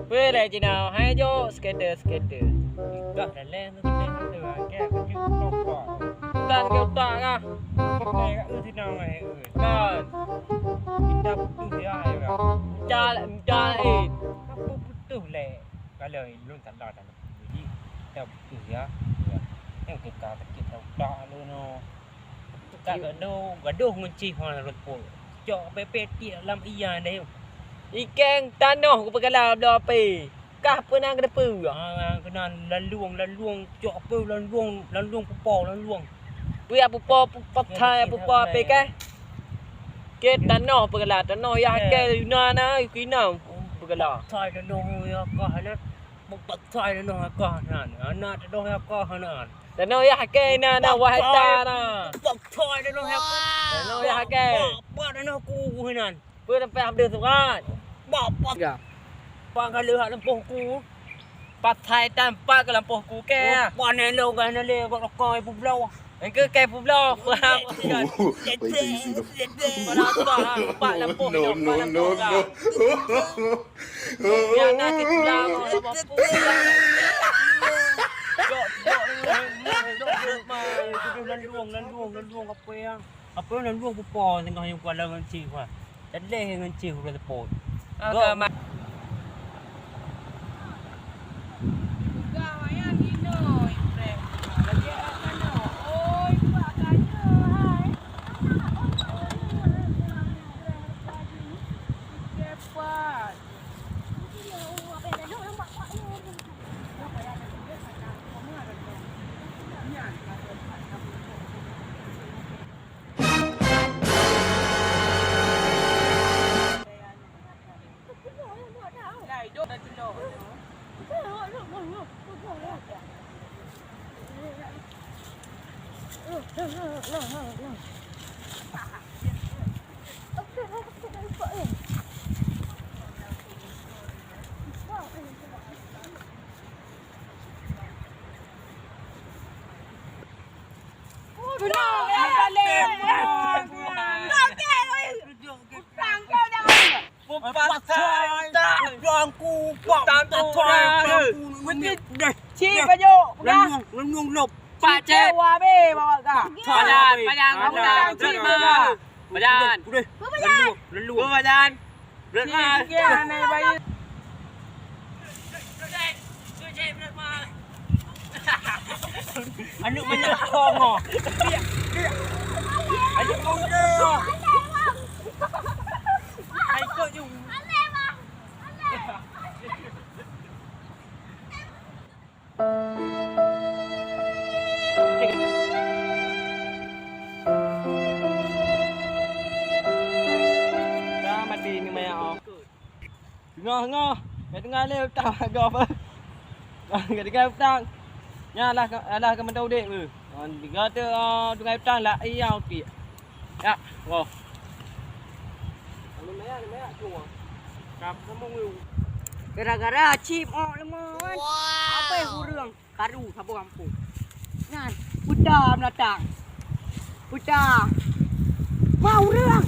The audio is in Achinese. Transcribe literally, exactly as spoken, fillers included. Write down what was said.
Weh, lé jinoe, hai jok skater-skater. Dah dah lé tu, tu, tu, tu, ke, ke, ke, ke, ke. Bukan ke utak kah? Ke, ke, ke, sinoe, eh, eh. Kan. Kita putus ya, ya, kan? Entar, entar, eh. Apa putus, lé? Kalau lôn salah, tak Jadi, dah putus ya. Ya. Yang keka sakit utak lôn, no. Ka gadoh, gadoh ngon cih hon rumput. Cok pepet tiek lam iya deh. Ikeng tanoh ku peugala bloe api. Kah peue na keudeupeue? Ah, keunan lalueng, lalueng, cok api lalueng, lalueng pupo, lalueng. Pui apupo, pupo thai, apupo api kah? Ke tanoh peugala, tanoh yah ke Yunnan na, ku inong peugala. Thai tanoh ya kah na. Bukak thai tanoh ya kah nan. Anak tanoh ya kah nan. Tanoh yah ke na, na wahai ta na. Bukak thai tanoh ya kah. Tanoh yah ke. Bak, bak tanoh ku nan. Peue sampai habéh surat? Bak, bak. Ya. Bak ka leuhat lampôh ku. Pathai tan pat ka lampôh ku ke. Oh, pane lo ka na le bak rokok ibu bloe. Engke kai publoe. No, no, no, no. Biar na cit pulang, oh, sama pun. Jok, jok, jok, jok, ma. Landung, landung, landung, apa yang? Apa yang landung pupo tengah yang kuala ngan cik, wah. Tadeh ngan cih uroe seupôt. Agama. Cik, pajuk, peugah. Cik, wabé bawa ka. Pajan, pajan, pajan, cik, peugah. Pajan. Pajan. Pajan. Cik, peugah, aneuk bayi. Aneuk manyak kong, oh. Aneuk muda. Hai, kok you. Dah mati ni mayat, oh. Teungoh-teungoh, ka teungoh lé utang lagoe apa? Ka teungoh utang. Nyan lah, lah ka mantong udép tu. Tiga tu, ah, teungoh utang lah, iya utik. Ya, oh. Gara-gara cip, oh, lemah kan. Apa yang kurang? Karu saboh gampông. Nyan, peuta meunatang. Peuta. Wah, ureueng!